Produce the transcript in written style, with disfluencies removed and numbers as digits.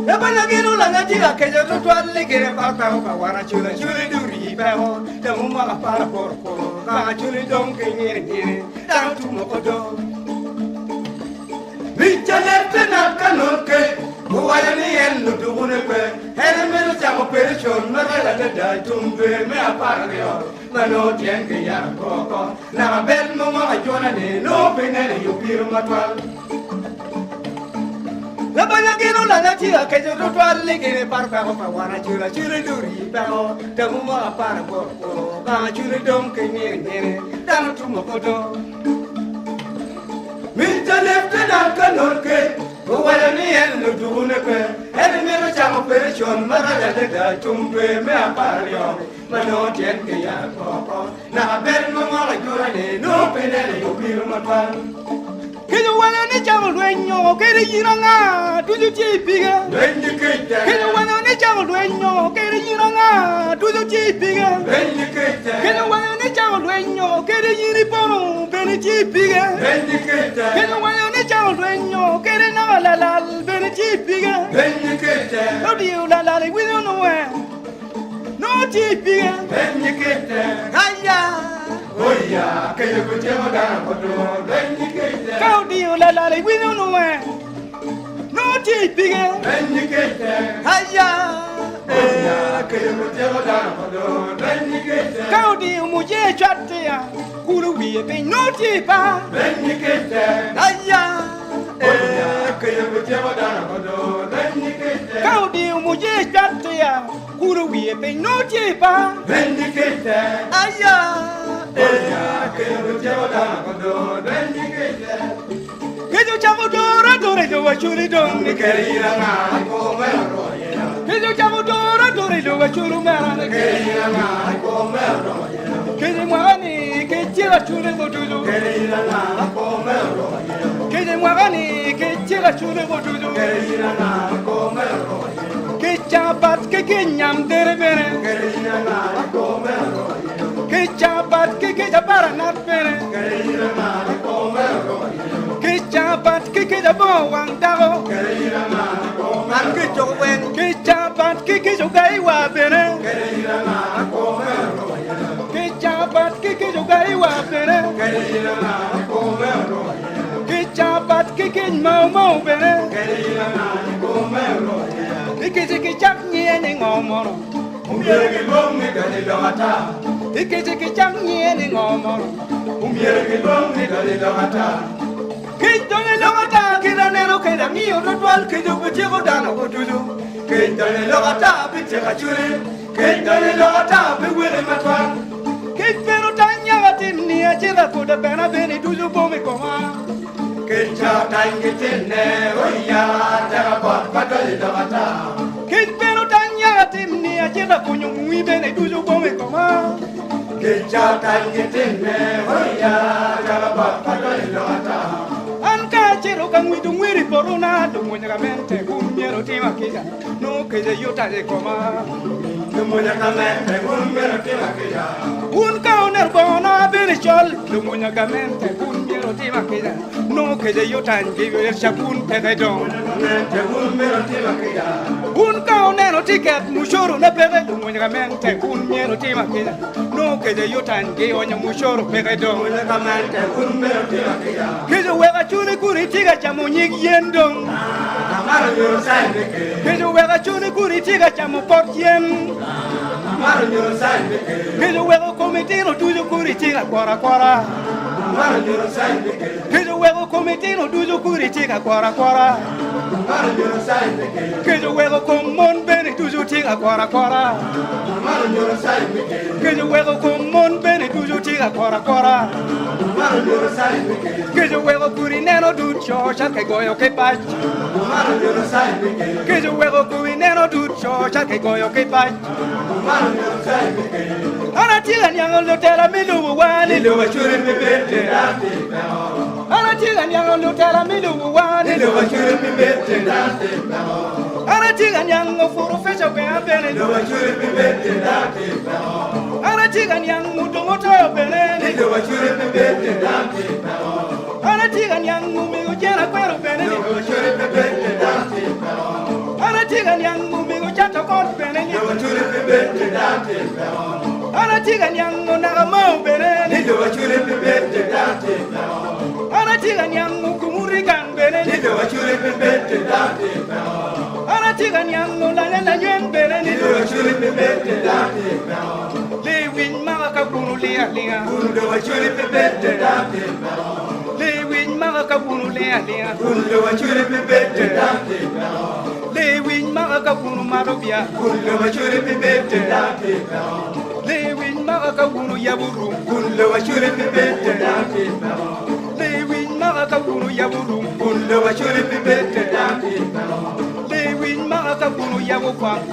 Labanya gin olanya ci akeco tutwal i gire pa peko pa wan acula culi duri peko temo mwaka para poro poro kanga culi dong ki nyiri nyiri dano tumo kodo. Mica Leftenant Kanon Kec owaco ni en ludukune pe en emito cako operecon marac adada i tum dwe me apararyo ma nongo tyen ki yat oko naka bel ma mwaka cuna ni nongo pe neno i opiro matwal. Labanya gin olanya ci akeco tutwal ni gin iparo peko pa wan acula acula duri peko tamu mo apara boro kuro kang acula dong ki nyiri nyiri dano tumo koto. Mr. Lieutenant Colonel Kate owaco ni en ludukune pe en mito cako operecon marac adada tum dwe me apararyo ma nongo tyen ki yat oko naka bel ma ngolo ajura ni nongo pe neno i opiro matwal. Kenyo welo ni camo lwenyo kede yin anga ducu tye i pige. Lweny ki kec tek. Kenyo welo ni camo lwenyo kede yin anga ducu tye i pige. Lweny ki kec tek. Kenyo welo ni camo lwenyo kede yin ipono bene tye i pige. Lweny ki kec tek. Kenyo welo ni camo lwenyo kede naka lalal bene tye i pige. Lweny ki kec tek. Odiyo lalal iwinyo nongo nongo tye i pige. Lweny ki kec tek. Aya. Oya, keco kutyeko dano koto. Lweny ki kec tek. Ka odiyo lalal iwinyo nongo nongo tye i pige. Lweny ki kec tek. Aya. Oya, keco kutyeko dano koto. Lweny ki kec tek. Ka odiyo muje cwat ya kulo wiye piny nongo tye i par. Lweny ki kec tek. Aya. Oya, keco kutyeko dano koto. Lweny ki kec tek. Ka odiyo muje cwat ya Kulo wiye piny nongo tye i par. Lweny ki kec tek. Aya. Oya, kec otyeko dano kodo. Lweny ki kec tek. Kec ocako doro adora i lobo Acholi dong. Ni keri in anga i kor me oromo yena. Kec ocako doro adora i lobo Acholi omera. Ni keri in anga i kor me oromo yena. Kec i mwaka ni kec celo Acholi oducu. Keri in anga i kor me oromo yena. Kec i mwaka ni kec celo Acholi oducu. Keri in anga i kor me oromo yena. Ki capat ki ki nyam dere bene. Ki capat ki ki caparanat bene. Ki capat ki ki cabongo wang dako. Ki capat ki ki cogaiwa bene. Ki capat ki ki cogaiwa bene. Ki capat ki ki maumau bene. Ikici ki cak nyiye ni ngo mono. Omyero gilwong ni donyo i lok ata. Ikici ki cak nyiye ni ngo mono. Omyero gilwong ni donyo i lok ata. Kic donyo i lok ata kit aneno kede angiyo twatwal kec obityeko dano ko ducu. Kec donyo i lok ata bityeko aculi. Kec donyo i lok ata biweki matwal. Kec bene otany nyaka tim ni acita koda bena bene ducu bom i koma. Kec ca otany ki tinne oya teka bot pa donyo i lok ata. Kec bene otany nyaka tim ni acita kunyo ngwi bene ducu bom i koma. Kec ca otany ki tinne oya teka bot pa donyo i lok ata. An ka acito ka ngwido ngwir i potona, lumony gamente kun myero tima kica, nongo kec ayuta i koma. Lumony gamente kun myero tima kica. Wun ka wuneno bongona bene col, lumony gamente kun myero tima kica, nongo kec ayuta cabun peke dong. Gamente kun myero tima kica. Wun ka wuneno tiket mucoro na peke, lumony gamente kun myero tima kica, nongo kec ayuta gionyo mucoro peke dong. Lumony gamente kun myero tima kica. Kec oweko acoli kun itye ka camo nyig yen dong. Amaro nyuto cain me ker. Kec oweko acoli kun itye ka camo pot yen. Amaro nyuto cain me ker. Kec oweko komi tino ducu kun itye ka kworo akwora. Amaro nyuto cain me ker. Kec oweko komi tino ducu kun itye ka kworo akwora. Amaro nyuto cain me ker. Kec oweko kom mon bene ducu tye ka kworo akwora. Amaro nyuto cain me ker. Kec oweko kom mon bene ducu tye ka kworo akwora. Amaro nyuto cain me ker. Kec oweko kun ineno dud co cal kigoyo ki pac. Amaro nyuto cain me ker. Kec oweko kun ineno dud co cal kigoyo ki pac. Amaro nyuto cain me ker. An atye ka niango lutela me lobowa ni Lobo acuri pe bete dano tye i peko. An atye ka niango lutela me lobowa ni Lobo acuri pe bete dano tye i peko. An atye ka niango purofeca Gwenga bene Lobo acuri pe bete dano tye i peko. An atye ka niango Odongo to bene Ni lobo acuri pe bete dano tye i peko. An atye ka niango Omego Jena Kwero bene Lobo acuri pe bete dano tye i peko. An atye ka. ot bene ni. An atye ka niango naka mau bene ni. An atye ka niango kumuri gang bene ni. An atye ka niango lanya lanywen bene ni. Lewic maka ka wun wuling alinga. Lewic maka ka wun wuling alinga. Lewic maka ka wun wumato bia. Lewic maka ka wun wuyabo rum. Lewic maka ka wun wuyabo rum. Lewic maka ka wun wuyabo kwang.